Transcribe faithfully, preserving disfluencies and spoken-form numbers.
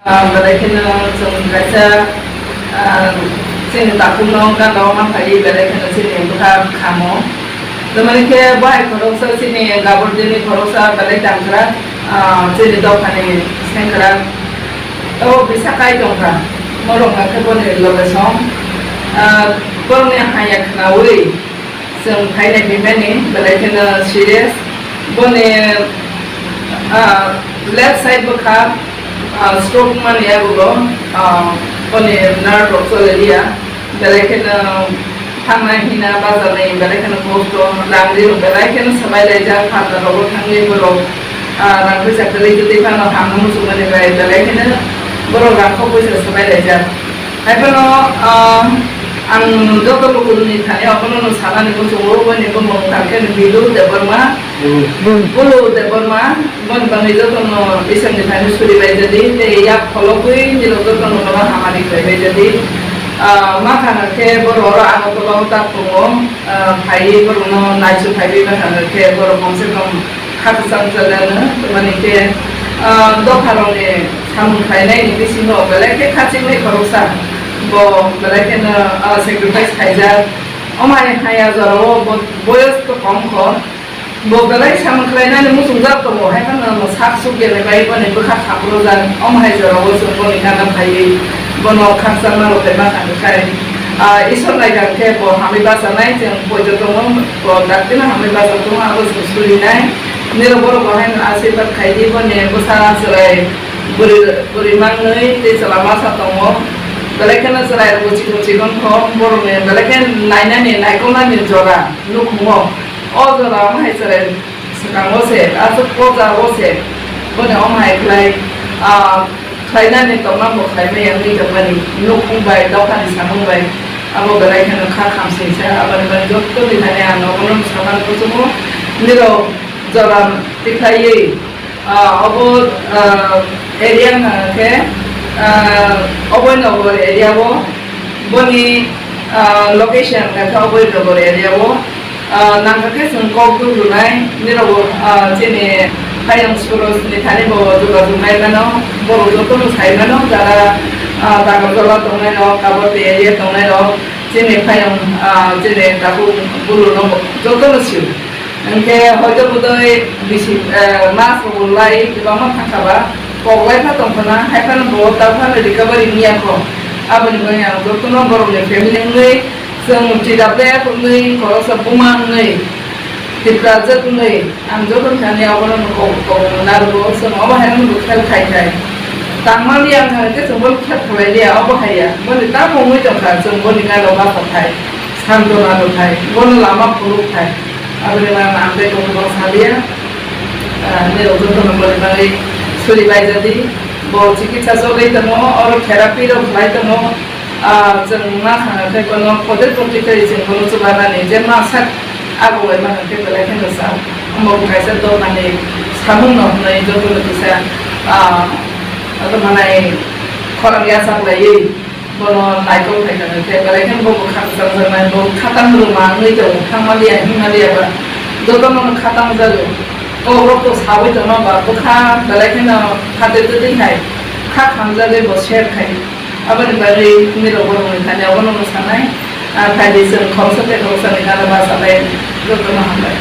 Ah, belai kheno chwng kaisa, ah, chini takhukno gana-o ma phaiwi belai kheno chini bwkha khamo. Tamoni khe bahai khoroksa chini Gaburdini khoroksa belai tangkrak, ah, chini dophani sengkrak. Tabuk bisa kai tongkha. Norok hwnkhe boni loge song. Ah, borokni hamya khnaui chwng phainai phaimani belai kheno serious. Boni, ah, left side bwkha, ah, stroke mani yagulo, ah, boni nerve rok chole liya. Belai kheno thangnai hina bajanai, belai kheno kosto, langri rok belai kheno swbai laijak, pharda rogo thangwi borok, ah, rang puisa kwrwi kwtwi phano hamno muchungmani bai belai kheno borok rang kok puisa swbai laijak. Haiphano, ah, ang joto lukurokni thani abono sanani muchungo, boni bumung tangkhe Bidu Debbarma, Bulu. Bulu Debbarma, boni bagwi jotono Iswrni thani suri bai jadi, tei yak phologwi nirok jotono bono hamari khlai bai jadi. Ah, ma thangkhe borok oro Agartala o tak tongo, ah, phaiwi borokno naisu phaiwi ma thangkhe borok komse kom kha kwchang chajano, tamani khe, ah, dopharokni samung khlainaini bisingo belai khe khachiknai khoroksa bo belai kheno, ah, sacrifice khaijak. Omo hai haya jorao bo boyos to kom kho, bo belai samung khlainani muchungjak tongo, hai phano sak suk gele bai boni bwkha khaprojak. Omo hai jorao chwng boni gana phaiwi bono khakchangma rwphai ma thangkha khai. Ah, Isor naikha khe bo hamwi bachanai, chwng poito tongo, bo daktino hamwi bachak tongo, abo chwng surinai. Nirok borok bo haino asirwad khai di, boni bwsa chwrai bwrwi, bwrwi mangnwi tei chwla masa tongo. Belai kheno chwrai rok chikon chikon kho, borokni belai khe nainani, naikolnani jora nukhungo. O jora omo hai chwrai swkango se, aswk poja o se, boni omo hai khlai, ah, khlainani tongma bo khlai maya wngwi tongmani, nukhung bai, dophani samung bai, abo belai kheno kha khamsingsa, aboni bagwi jottoni thani ang nogono saman kuchugo, nirok jora tikhlaiwi, ah, obo, ah, area wngkha khe, ah, Abhoynagar area o, boni, ah, location wngkha khe Abhoynagar area o. Ah, nangkha khe chwng kok duk rwnai, nirok bo, ah, chini hayung surosni thani bo jogajog nai mano, borok jotono sai mano, jara, ah, Agartala tongnai rok, Kabarti area tongnai rok, chini hayung, ah, chini takhuk bulu no jotono sio. Hwnkhe hoito bodoi bisi, ah, mas rok lai kwbangma thangkha ba, kok lai pha tongkha na, hai phano bo ta phano recovery wngya kho. Aboni bagwi ang jotono borokni family wngwi Chwng T W F wngwi, khoroksa buma wngwi, Tiprajwk wngwi, ang joto thani abono kok, kok narwgo, chwng obo haino bo khel khai khai. Tangmani ang thani khe chwng bono khel khlai liya, obo haiya. Boni tamo wngwi tongkha, chwng boni gana basa thai, santona rw thai, bono lama phunuk thai. Aboni bagwi ang tei kok kok salia. Ah, nirok jotono boni bagwi suri bai jadi, bo chikitsa chogwi tongo, oro therapy rok khlai tongo. Ah, chwng ma thangkhe bono kotor kotor khe chwng bono chubanani je ma sak abo bai ma thangkhe belai kheno sa. Omo bo kaisa dopani samung no hwnwi jotono kisa, ah, abo manai khorang yachak laiwi bono naikol khai thangkhe belai kheno bo bwkha kwchangjaknai, bo khatang rwma wngwi tongo, thangmaliya himaliya ba jotono khatang jago. Kok rok to sawi tongma ba bwkha belai kheno phatwi twtwi hai kha khamjagwi bo share khai. Aboni bagwi nirok borokni thani abono mwsanai, ah, phaidi chwng khoroksa tei khoroksani gana bachalai jotono hambai.